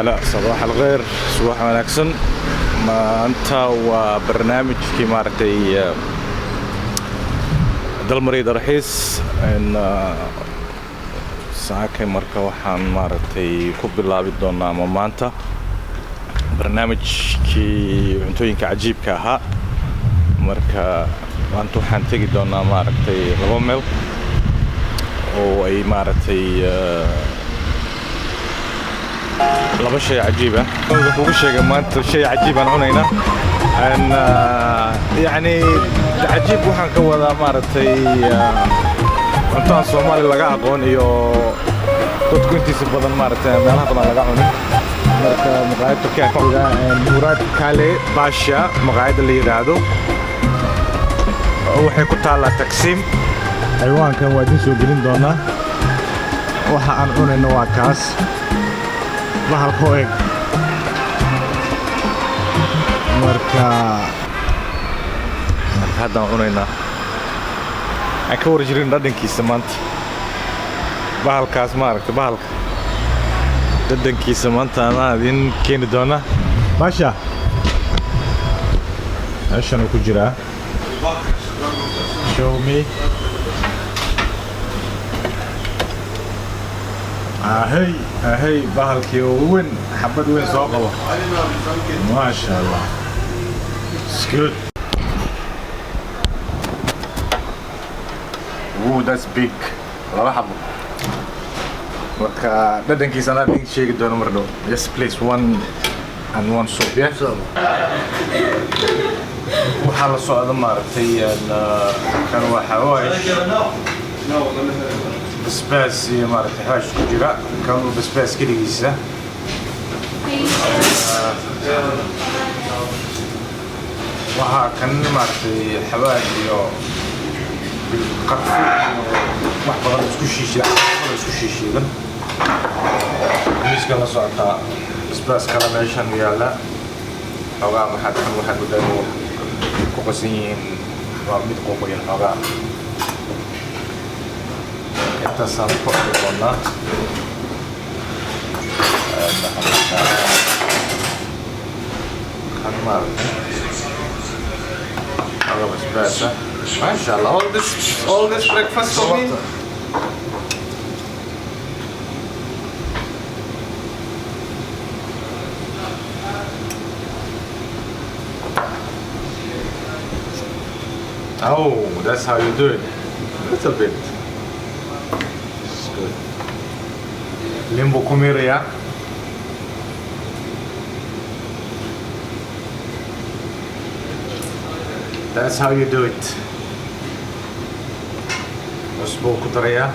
Hala, sabax alkhayr, subax wanaagsan. Maanta waa barnaamijkii maaragtay dalmari dalxiis saakay. Marka waxaan maaragtay ku bilaabi doonaa ama maanta barnaamijkii cuntooyinka cajiibka ahaa. Marka maanta waxaan tegi doonaa maaragtay laba meel oo ay maaragtay laba shay cajiib ah. Wuxuu kugu sheegay maanta shay cajiib aan cunaynaa. Yacni cajiib waxaan ka wadaa maaragtay cuntaha Soomaali laga aqoon iyo dadku intiisa badan maaragtay meelaha badan laga cunin. Marka maqaayad Turkiya ka joogaa, Murad Kale Basha maqaayadda la yidhaahdo, waxay ku taallaa Taksim. Ciwaankan waa idin soo gelin doonaa. Waxa aan cunayno waa kaas bahalka u eg. Marka haddaan cunaynaa, aan ka war jirin dhadhankiisa maanta. Bahalkaas maaragtay, bahalka dhadhankiisa maanta anaa idin keeni doona. Maasha, meeshan uu ku jiraa. Show me. Ahey, ahey, bahalkii ugu weyn, xabad weyn soo qabo. Maasha Allah, it's good. Ooh, that's big. Laba xabo. Marka dhadhankiisa anaa idin sheegi doono mar dhow. Yes please, one and one soup, yeah. Waxaa la socda maaragtay kan waa xawaash, basbaas iyo maaragtay xawaash ku jira. Kan basbaas keligiisa. Waxaa kan maaragtay xawaash iyo qarfo iyo wax badan isku shiishiidan, isku shiishiidan. Miiska la socotaa basbaas kale meeshan yaalla. Xoogaa maxaad kan waxaad moodaa inuu ku qasan yihiin, waa mid qoqoyan xoogaa. Intaasaan ku arki doonaa. Kan maaragtay xoogaa basbaasa. Maasha Allah, all this breakfast for me. Oh, that's how you do it. A little bit. It's good. Limbo kumiraya. That's how you do it. Cusbo ku daraya.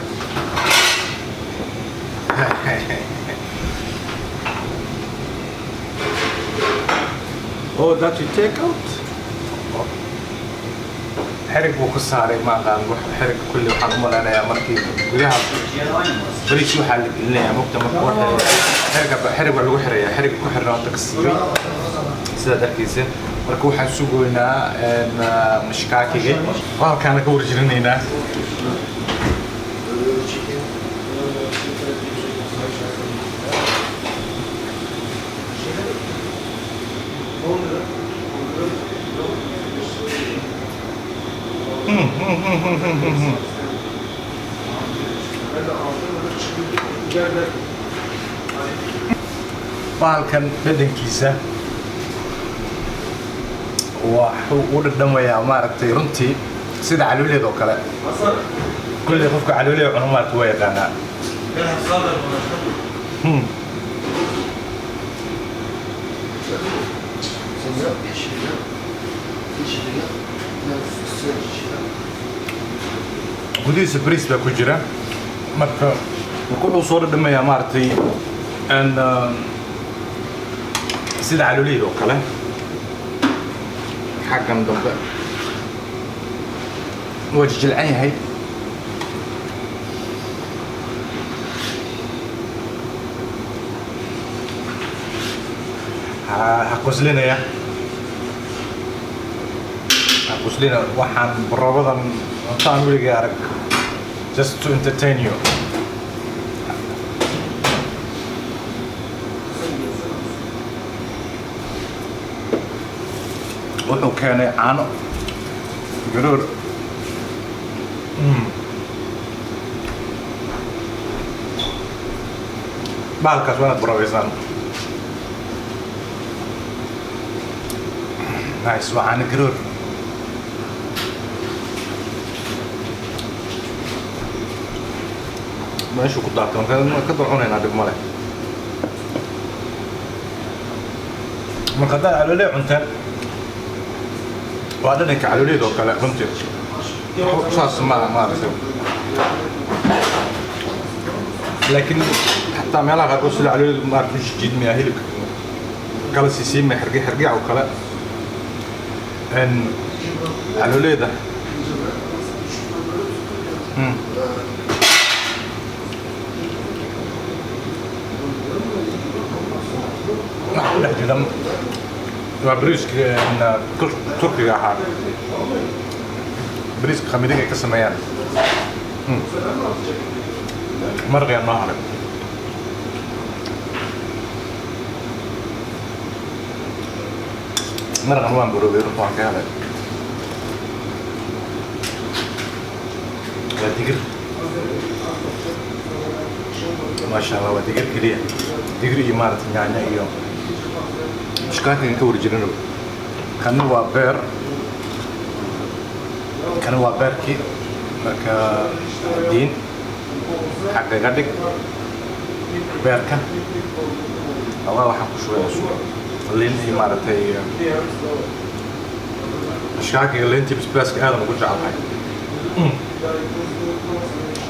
Oh, that you take out? Xerig buu ku saaray, ma aqaan wax xerig. Kulli waxaan u malaynayaa markii gudaha bariis waxaa la gelinayaa mugta. Marka waxa xeriga, xerig baa lagu xirayaa. Xeriga ku xirna horta ka siibay, sidaad arkaysa. Marka waxaan sugoynaa mishkaakiga, bahalkaana ka warjirinaynaa. Bahalkan dhadhankiisa waxuu u dhadhamayaa maaragtay runtii sida calooliyad oo kale. Kulli qofka calooliya cuno maaragtay waa yaqaanaa. Gudihiisa bariis baa ku jira. Marka wuxuu soo dhadhamayaa maaragtay sida calooliyada oo kale. Xaggan dambe waa jijilcan yahay. Ha qoslinaya, ha qoslina. Waxaan baroobadan cunto aan weligay arag, just to entertain you. Wuxuu keenay caano garoor. Bahalkaas waa inaad baraweysaan. Nice, waa caano garoor. Meeshuu ku daatay marka ka dul cunaynaa, dhib male. Marka haddaad calooley cunteen, waa dhadhanka calooleyda oo kale runtii, saas ma maaragtay, laakiin xataa meelaha qaarkood sida calooleydu maaragtay u jiidmaya, hilibka kala siisiimaya, xerge xergeca oo kale calooleyda. Waxa ku dhex jira waa bariiska Turkiga ahaa, bariiska qamadiga ay ka sameeyaan. Marqiyaa noo haray. Maraqan waan baroobay runta, waan ka helay. Waa digir, maasha Allah, waa digir keliya, digir iyo maaragtay yaanyo iyo mushkaakigan ka warjirino. Kanna waa beer, kana waa beerkii. Marka diin xaggaga dhig beerka awaa, waxaan ku shubaya liin iyo maaragtay mushkaakiga. Liintii basbaaska aadan ugu jeclahay.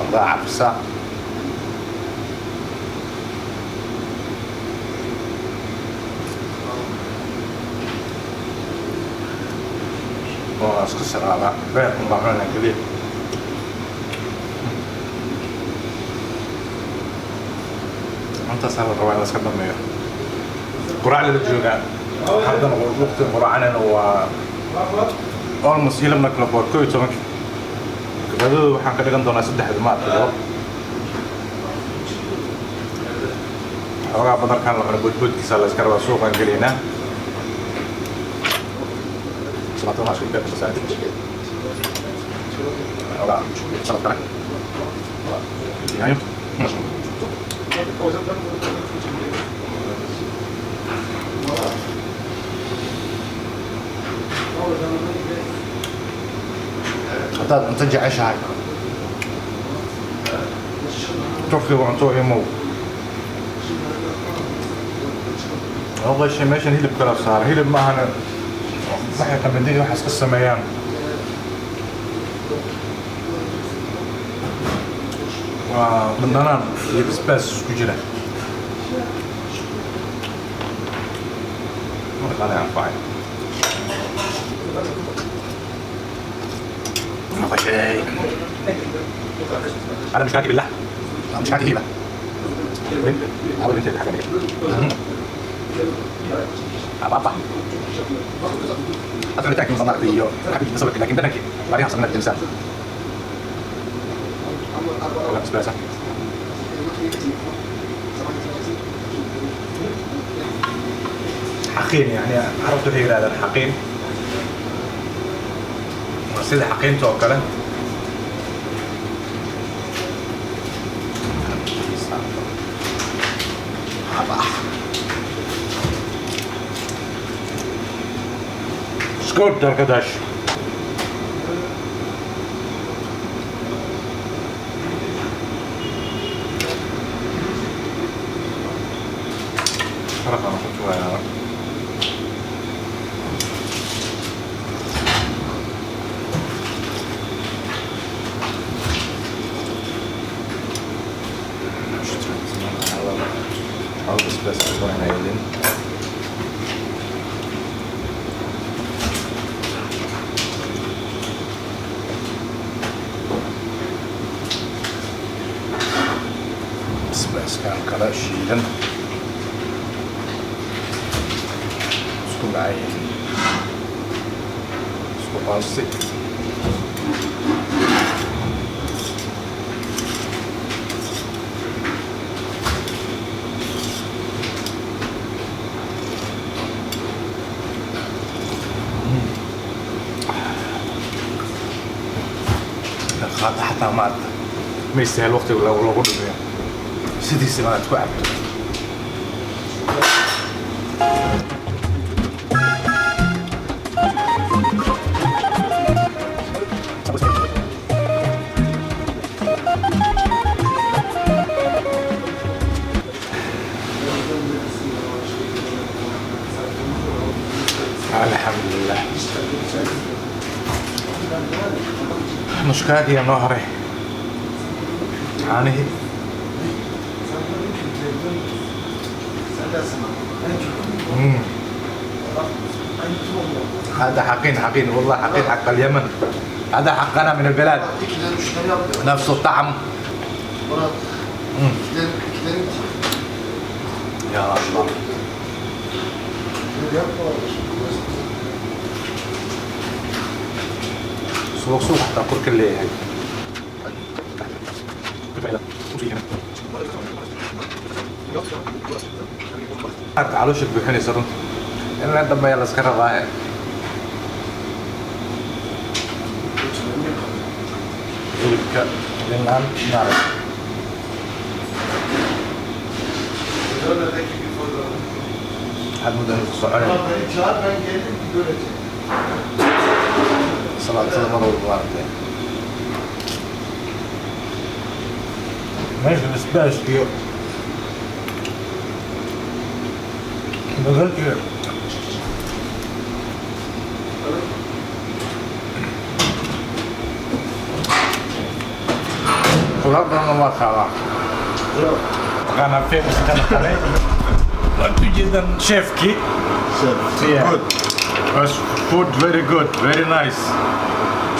Allah cabsa. Oo isku saraaba beerkan baa cunaa keliya. Intaasaa la rabaa in la iska dhameeyo. Quraac lala joogaa haddana, waqti quraacanayna waa almost 11 o'clock, waa 11. Qadada waxaan ka dhigan doonaa 3-da maaragtay. Xoogaa badarkan la cuno boodboodkiisa la iska rabaa. Suuqaan gelaynaa. Salaatada waa isku beerka masaajid. Xoogaa salad kale, yaanyo. Haddaad cunto jeceshahay, Turkiga cunto imow. Oqashay meeshan hilib kala saara, hilib maahana, waxay qamadidii waxaas ka sameeyaan. Waa dhandhanaan iyo basbaas isku jira. Markaan anfacay نقشي على مشكاكي بالله، مشكاكي هيبة. عاوز انت الحاجة دي أبا أدخل تاكل من صنعتي حبيبي بس، لكن ده بعدين حصل لنا التمساح ولا بسباسة xaqiin. Yani carabtu waxay yidhahdaan xaqiin, waa sida xaqiinta oo kale. Skål arkadaş. Maraqaan ku shubayaa. Xoogaa basbaas aan doonayna. Basbaaskan kala shiidan isku dhacay, isku qaasi. qaato xataa maaragta ma istahel waqtiga loogu dhumiyo, sidiisa inaad ku cabto. Alxamdulilah, mushkaagiyaa noo haray, caanihii. هذا حقين حقين والله، حقين حق اليمن، هذا حقنا من البلاد. İkileri üçleri yapmıyor. نفس الطعم. Murat. İkilerin, ikilerin يا الله. Yapma. Subag suuq xataa korka leeyahay. Caloosha buuxinaysa runta in la dambeeya la iska rabaa. Hilibka dhinaan maarag. Waxaad muddo inuu soconay. Beni çağır, ben gelirim, göreceğim. Salaatada mar walba maaragtay meesha basbaaska iyo basal iyo khudaar badanna waa qaadaa. Taqaanaa famous kana qalay, waad ujeedan chefkii. Yeah. Good. Was food very good, very nice.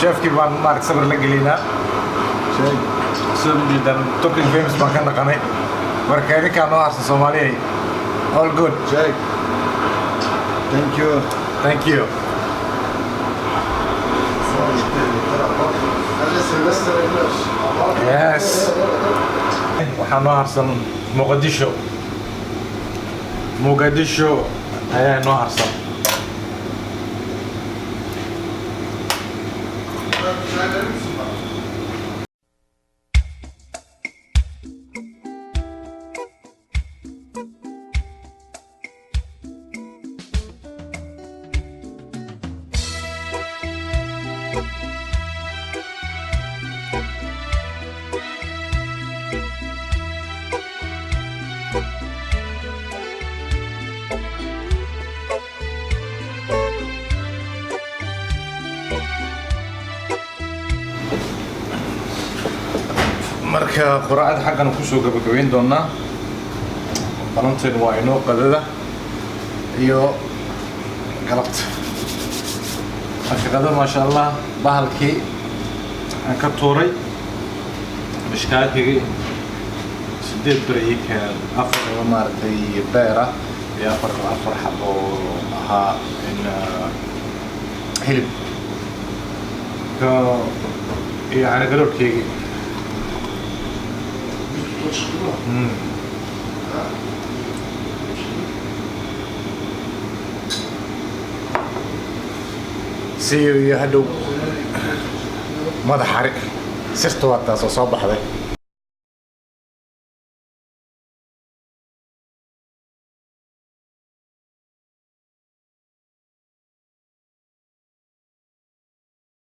Chefkii baan maarag sawir la gelinaa. Şey, Sida ujeedaan, Turkish famous baan ka dhaqanay. Marka idinkaa noo harsan Soomaaliyay. All good. Jack. Thank you. Thank you. Sağ ol, yeter, yeter. Hadi Sylvester. Yes. Waxaa noo harsan Muqdisho. Muqdisho ayaa noo harsan. Çay verir misin bana? Marka quraacada xaggan kusoo gabagabayn doonaa. Balanteen waa inoo qadada iyo galabta. Marka qadada, maasha Allah, bahalkii aan ka tuuray mishkaakigii sideed ber ii keenan, afar oo maaragtay beer ah iyo afar xabo ahaa in hilib ka iyo caano garoorkeygii. YouTube'da çıktı mı? Mm. Ha? See you iyo hadhow. Madax xarig sirta waa taas oo soo baxday.